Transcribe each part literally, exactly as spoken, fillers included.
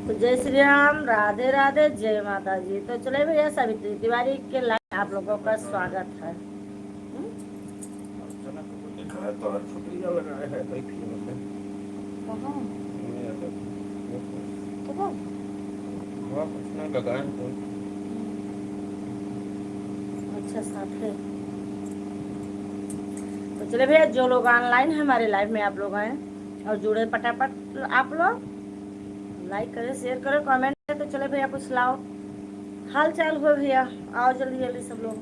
जय श्री राम, राधे राधे, जय माता जी। तो चले भैया, सावित्री तिवारी के live आप लोगों का स्वागत है। हम्म? कहाँ? कहाँ? अच्छा, साथ है। तो चले भैया, जो लोग online हैं हमारे live में, आप लोग आए और जुड़े पटापट आप लोग। Like करें, share करें, comment करें। तो चले भैया, कुछ लाओ, हाल चाल हो भैया, आओ जल्दी जल्दी सब लोग।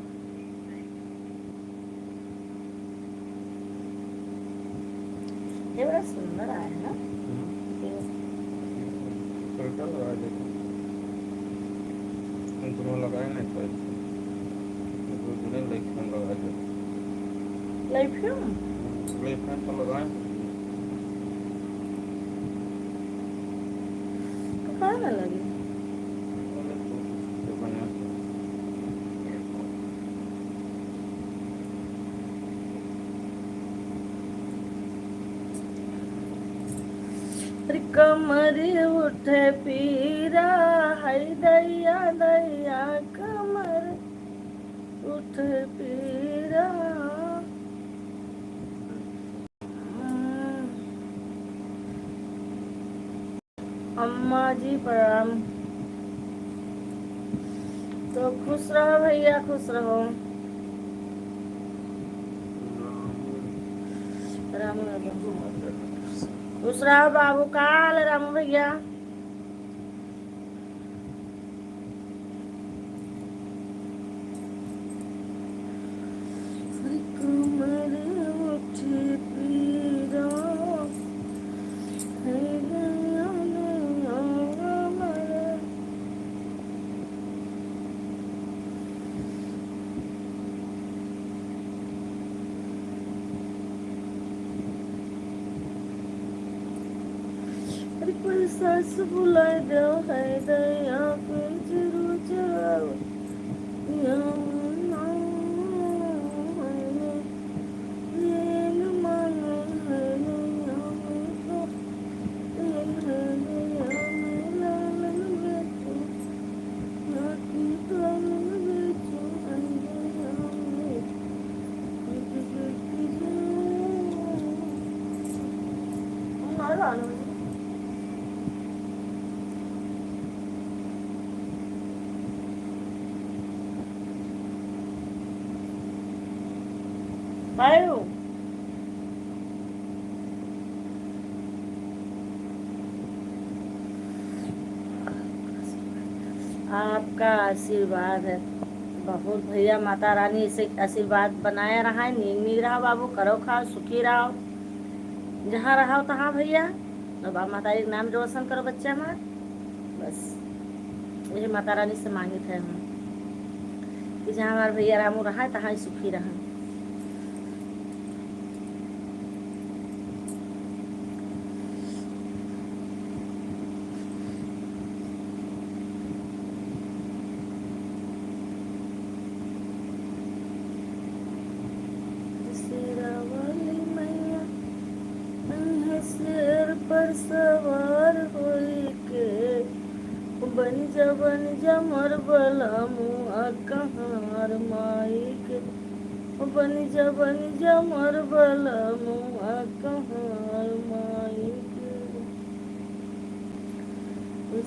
ये बड़ा सुंदर आया है ना? हम्म। ये filter लगा देते हैं। हम दोनों लगाए ना, तो इसको दूसरे light में लगा देते हैं। Light में? हम्म, light में तो लगाए। तो काहे ना लगे? अरे कमर उठे पीरा, हाय दैया दैया, कमर उठे पीरा। अम्मा जी प्रणाम। तो खुश रहो भैया, खुश रहो। रामू यादव। खुश रहो बाबू। का हाल है रामू भैया? अरे कोई सास बुलाए दो, है दया कुछ रुचराओ। पायो। आपका आशीर्वाद है बहुत भैया, माता रानी ऐसे आशीर्वाद बनाए रहा है। नीक नीक रहो बाबू, करो खाओ, सुखी रहो, जहाँ रहो तहाँ भैया। और बाप माता के नाम रोशन करो बच्चा हमार। बस यही माता रानी से मांगित है हम कि जहाँ हमार भैया रामू रहा है, तहाँ ही सुखी रहा। शेरा वाली मैया, अइहे शेर पर सवार होई के, बन जा, बन जा मोर बलमुआ कहार माई के, बन जा, बन जा मोर बलमुआ कहार माई के।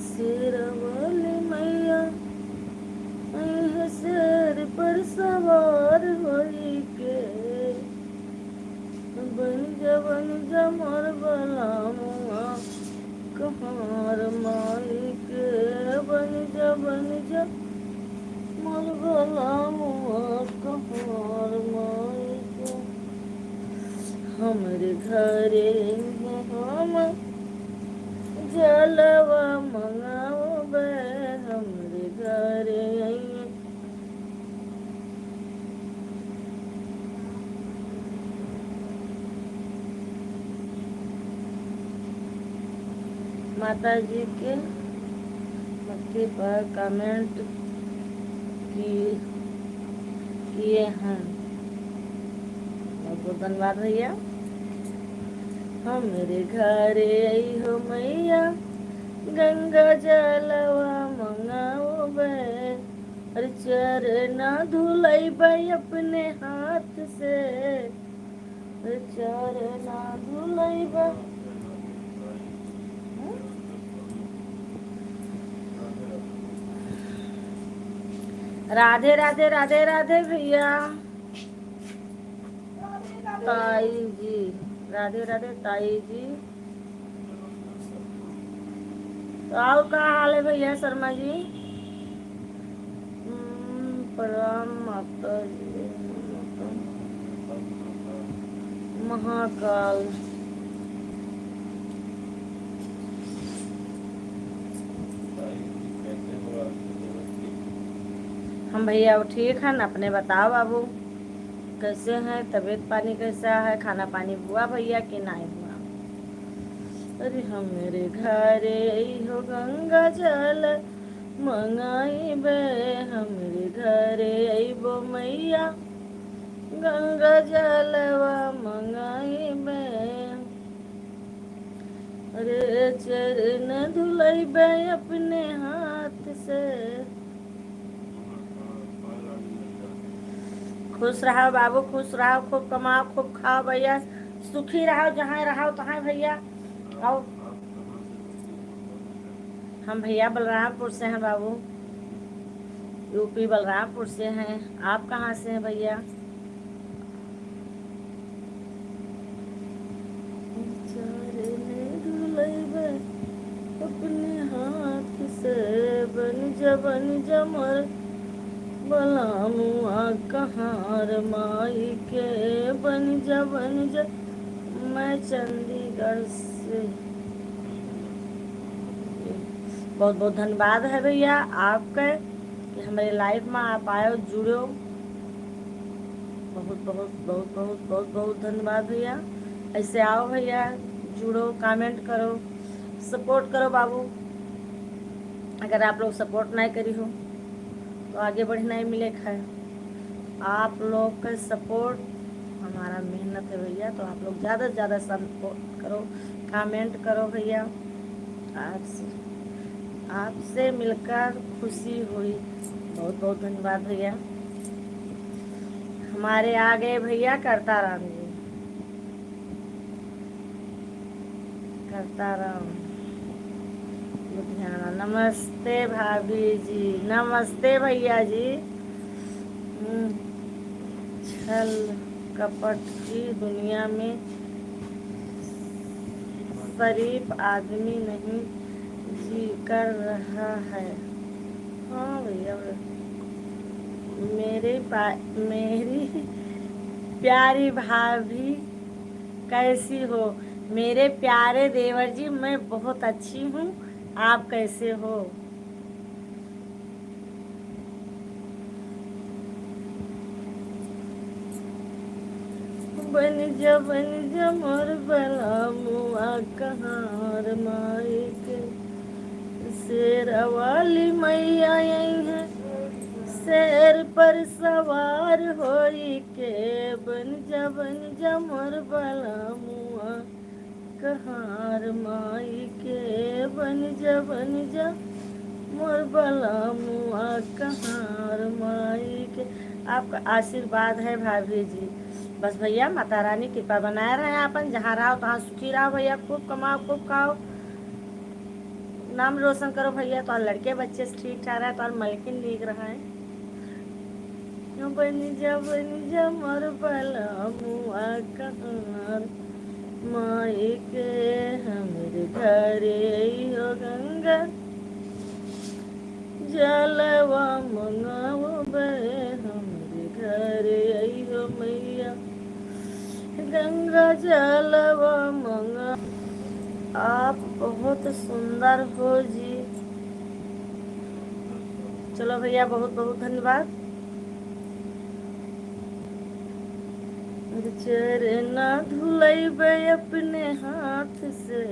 शेरा वाली मैया, अइहे शेर पर सवार होई के, बन जा, बन जा मोर बलमुआ कहार माई के, बन जा, बन जा मोर बलमुआ कहार माई के। हमरे घरे अइहे हम जलवा मंगावे, हमरे घरे अइहे। माता जी के मक्के पर comment की, किए हैं। बहुत बहुत धन्यवाद भैया। हमरे घरे अइहो मैया, गंगा जलवा मंगावे, अरे चरना धुलैबे अपने हाथ से, अरे चरना धुलैबे। राधे राधे, राधे राधे भैया। ताई जी, राधे राधे ताई जी। तो और का हाल है भैया शर्मा जी? हम्म, प्रणाम माता जी। महाकाल। हम भैया वो ठीक है ना, अपने बताओ बाबू, कैसे हैं, तबीयत पानी कैसा है, खाना पानी हुआ भैया कि नहीं हुआ? अरे हमरे घरे अइहो गंगा जल मंगाइबे, हमरे घरे अइबो मैया गंगा जलवा मंगाइबे। अरे चरण धुलैबे अपने हाथ से। खुश रहो बाबू, खुश रहो, खूब कमाओ, खूब खाओ भैया, सुखी रहो, जहाँ रहो तहाँ भैया। और हम भैया बलरामपुर से हैं बाबू, यूपी बलरामपुर से हैं। आप कहाँ से हैं भैया? चरने धुलैबे अपने हाथ से, बन जा, बन जा मोर बलमुआ कहार माई के, बन जा, बन जा। मैं चंडीगढ़ से। बहुत बहुत धन्यवाद है भैया आपके कि हमारे लाइव में आप आयो, जुड़ो। बहुत बहुत बहुत बहुत बहुत बहुत धन्यवाद भैया। ऐसे आओ भैया, जुड़ो, कमेंट करो, सपोर्ट करो बाबू। अगर आप लोग सपोर्ट नहीं करी हो तो आगे बढ़े नहीं मिले खाए। आप लोग का सपोर्ट हमारा मेहनत है भैया, तो आप लोग ज़्यादा से ज़्यादा सपोर्ट करो, कमेंट करो भैया। आपसे, आपसे मिलकर खुशी हुई। बहुत बहुत धन्यवाद भैया। हमारे आ गए भैया करताराम जी। करताराम लुधियाना। नमस्ते भाभी जी, नमस्ते भैया जी। हम्म, छल कपट की दुनिया में शरीफ आदमी नहीं जी कर रहा है। हाँ भैया, मेरे पा-, मेरी प्यारी भाभी कैसी हो? मेरे प्यारे देवर जी, मैं बहुत अच्छी हूँ, आप कैसे हो? बन जा, बन जा मोर बलमुआ कहार माई के। शेर वाली मैया आई है, शेर पर सवार होई के। बन जा, बन जा मोर बलमुआ कहार माई के, बन जा, बन जा मोर बलमुआ कहार माई के। आपका आशीर्वाद है भाभी जी। बस भैया, माता रानी कृपा बनाए रहे आपन, जहाँ रहो तहाँ सुखी रहो भैया, खूब कमाओ, खूब खाओ, नाम रोशन करो भैया। तो लड़के बच्चे से ठीक ठाक रहे, तो मलकिन नीक रहे। बन जा, बन जा मोर बलमुआ कहार माई के, हमरे घरे अइहो गंगा जलवा मंगावबे, हमरे घरे अइहो मैया गंगा जलवा मंगा। आप बहुत सुंदर हो जी। चलो भैया, बहुत बहुत धन्यवाद। चरना धुलैबे अपने हाथ से।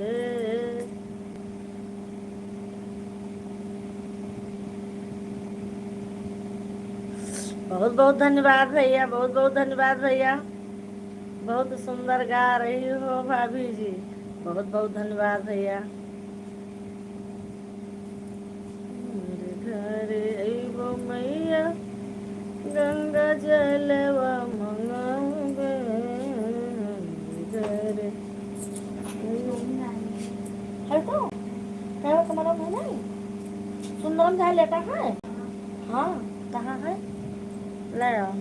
बहुत बहुत धन्यवाद भैया, बहुत बहुत धन्यवाद भैया। बहुत सुंदर गा रही हो भाभी जी, बहुत बहुत धन्यवाद भैया। सुंदरम है नहीं? सुंदरम जहाँ लेटा है? हाँ, कहाँ है? ले आओ।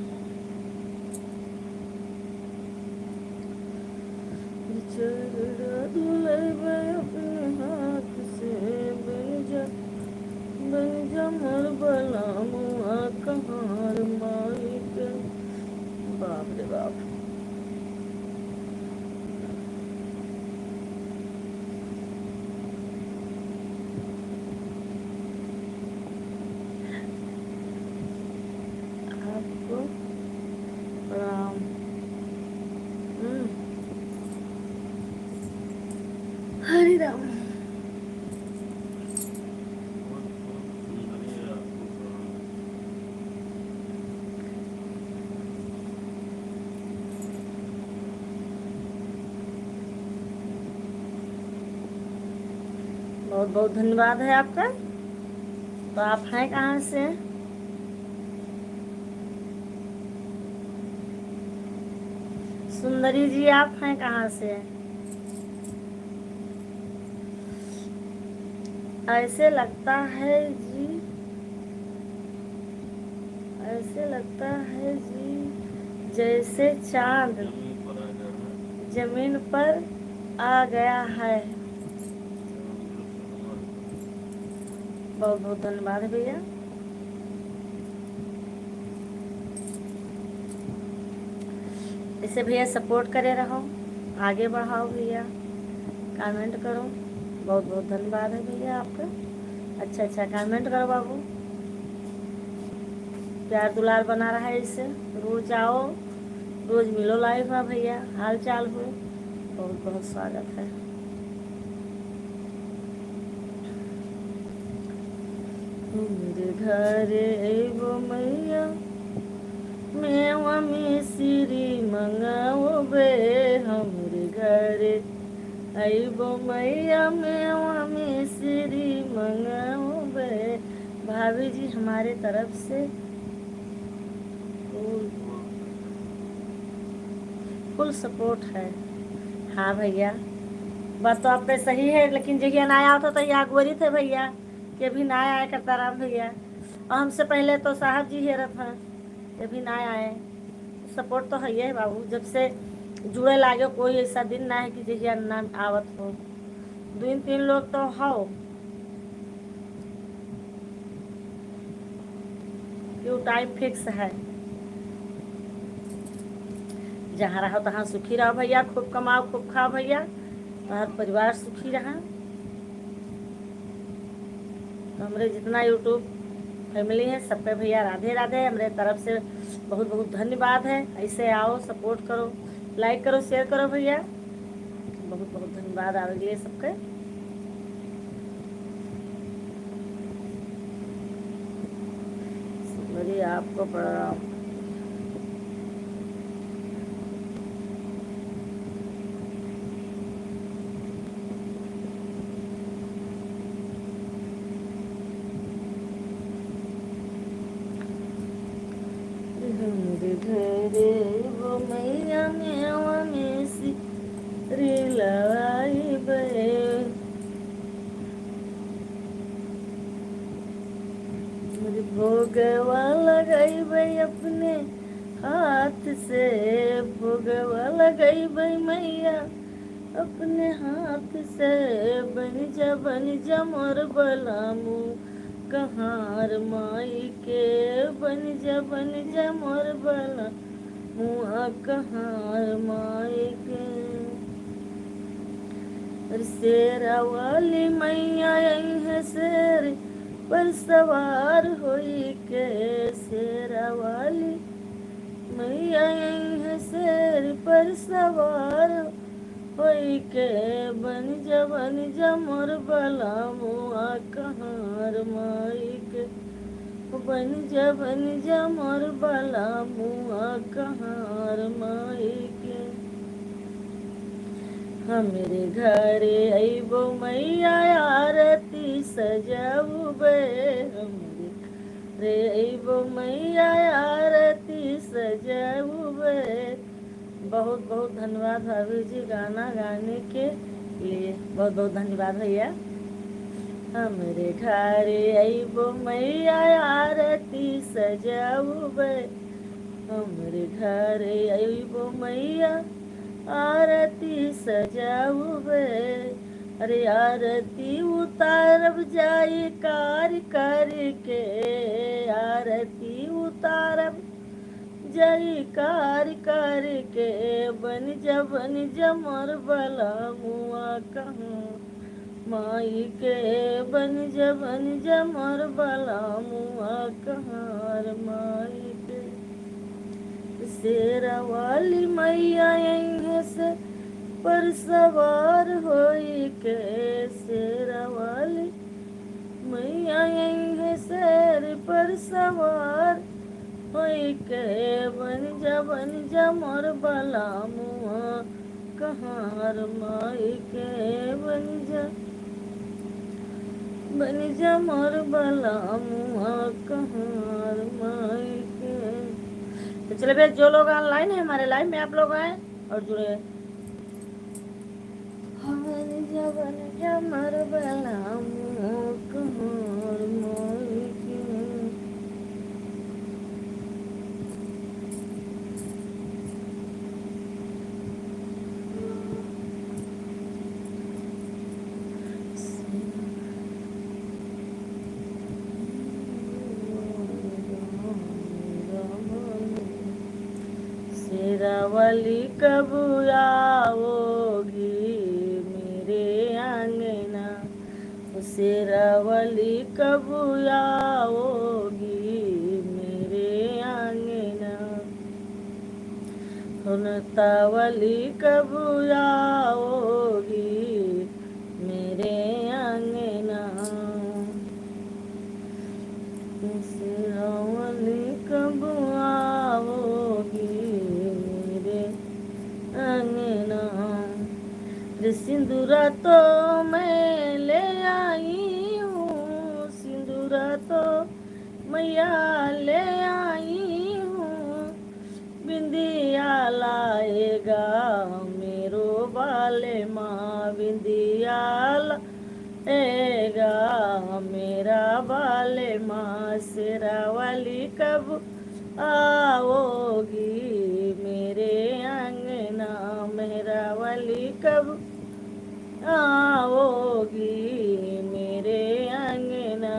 बिछड़ा दुलैबे अपने हाथ से, बन जा, बन जा मोर बलमुआ कहार माई के। बाप रे बाप। आपको प्रणाम। हम्म। हरे राम। बहुत बहुत धन्यवाद है आपका। तो आप हैं कहाँ से? सुंदरी जी, आप हैं कहाँ से? ऐसे लगता है जी, ऐसे लगता है जी, जैसे चांद जमीन पर आ गया है। बहुत बहुत धन्यवाद है भैया। इसे भैया support करे रहो, आगे बढ़ाओ भैया, comment करो। बहुत बहुत धन्यवाद है भैया आपका। अच्छा अच्छा comment करो बाबू, प्यार दुलार बना रहा है इसे। रोज आओ, रोज मिलो live में भैया, हाल चाल हो। बहुत बहुत स्वागत है। हमरे घरे अइबो मैया, मेवा मिश्री मंगावबे। हमरे घरे अइबो मैया, मेवा मिश्री मंगावबे। भाभी जी, हमारे तरफ से full, full support है। हाँ भैया, बात तो आपके सही है, लेकिन जहिया ना आवत हो तो ये अगोरी थे भैया, कि अभी ना आए करता राम भैया। और हमसे पहले तो साहब जी हेरत हैं, कि अभी ना आए। Support तो है ही है बाबू, जब से जुड़े लागे कोई ऐसा दिन ना है कि जहिया ना आवत हो। दो तीन लोग तो हो कि वो time fix है। जहाँ रहो तहाँ सुखी रहो भैया, खूब कमाओ खूब खाओ भैया, तोहर परिवार सुखी रहा। तो हमरे जितना YouTube family है सबके भैया राधे राधे, हमरे तरफ से बहुत बहुत धन्यवाद है। ऐसे आओ, support करो, like करो, share करो भैया। बहुत बहुत धन्यवाद आवे के लिए सबके। सुंदरी आपको प्रणाम। हमरे घरे वो मैया मेवा मिश्री लवाइबे। हमरे भोगवा लगइबे अपने हाथ से, भोगवा लगइबे मैया अपने हाथ से। बन जा, बन जा मोर बलामू कहार माई के, बन जा, बन जा मोर बलामुआ कहार माई के। अरे शेरा वाली मैया आई है शेर पर सवार होई के, शेरा वाली मैया आई है शेर पर सवार होई के। बन जा, बन जा मोर बलामुआ कहार माई के, बन जा, बन जा मोर बलामुआ कहार माई के। हमरे घरे अइबो मैया आरती सजाउबे, हमरे घरे अइबो मैया आरती सजाउबे। बहुत बहुत धन्यवाद भाभी जी गाना गाने के लिए, बहुत बहुत धन्यवाद भैया। हमरे घरे अइबो मैया, आरती सजाउबे। हमरे घरे अइबो मैया, आरती सजाउबे। अरे आरती उतारब जाई कार करके, आरती उतारब जाई कार करके। बन जा, बन जा मोर बलमुआ कहाँ माई के, बन जा, बन जा मोर बलमुआ कहाँ माई के। शेरा वाली मैया अइहें शेर पर सवार होई के, शेरा वाली मैया अइहें शेर पर सवार होई के। बन जा, बन जा मोर बलमुआ कहाँ माई के, बन जा, बन जा मोर बलमुआ कहाँ माई के। तो चलिए भैया, जो लोग online हैं हमारे live में, आप लोग आए और जुड़े। बन जा, बन जा मोर बलमुआ कहाँ माई के। शेरा वाली कब आओगी मेरे आंगना, शेरा वाली कब आओगी मेरे आंगना, हुनता वाली कब आओगी मेरे आंगना, शेरा वाली कब आओगी मेरे आंगना। रे सिंदूरा तो मैं ले आई हूँ, सिंदूरा तो मैया ले आई हूँ, बिंदिया लाएगा मेरो बालेमा, बिंदिया लाएगा मेरा बालेमा। शेरा वाली कब आओगी मेरे आंगना, मेरा वाली कब आओगी मेरे आंगना।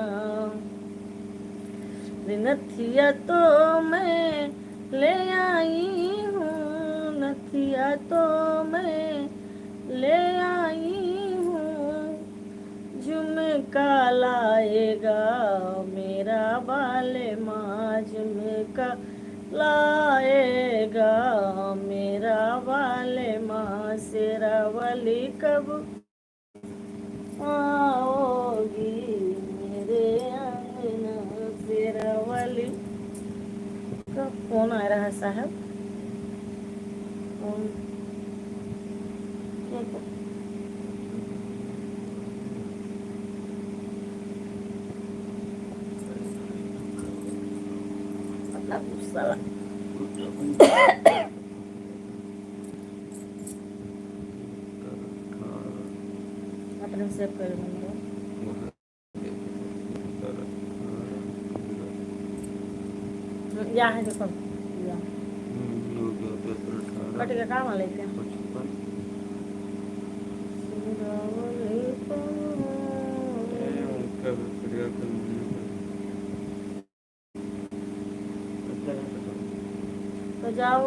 रे नथिया तो मैं ले आई हूँ, नथिया तो मैं ले आई हूँ, झुमका लाएगा मेरा बालेमा, झुमका लाएगा मेरा बालेमा। शेरा वाली कब आओगी मेरे आंगना, शेरा वाली। का फोन आ रहा है साहब? फोन। क्या कर-, मतलब, साला। अपने सेव कर नंबर। या है, देखो, या। हम्म, हो गया, पेपर अठारह। कट के काम आ लेते हैं। पचपन। ए, उनका भी बढ़िया कर लिया। तो जाओ।